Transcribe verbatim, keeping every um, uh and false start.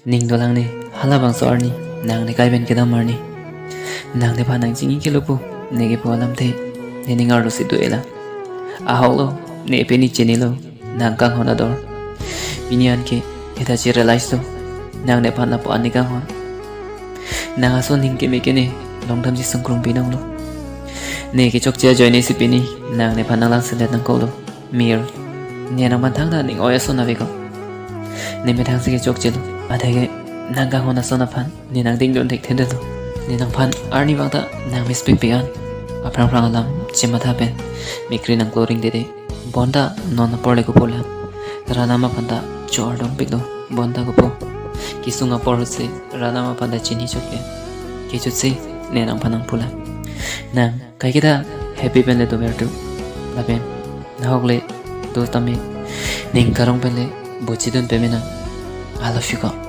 Ning dolang ne, halabangso arni, nang ne kai pen kedam arni. Nang nephan nang chingki kelo pu, ne kepu alamthe, ne ning arlo si do-e lang. Ahok lo, ne pini chinilo, nang kanghon ador. Pini anke, heta che realize lo, nang nephan lapu-an ne kanghon. Nang ason ning keme ke ne, longdam ji sungkrung pinong lo. Ne kechokche ajoine si pini, nang nephan nang lang selet nangkok lo. Mir, ne nangphan thangta ning oi ason ave ko. Ne methang si kechokche lo. Atheke nang kanghon ason aphan ne nang dingdun thekthe detlo. Ne nangphan arnivang ta nang mispik pik an. Aphrang phrang alam chematha pen mikri nang kloring dede. Bonta non apor le kopu lang. Ranam aphan ta chor dong piklo. Bonta kopu. Kesung apor ahut si Ranam aphan ta chini chok ke. Kejut si ne nangphan nang pu lang. Nang kaiketa happy pen le dover tu. Lapen nahok le do tame, ning karong pen le bochidun peme nang. I love you ko.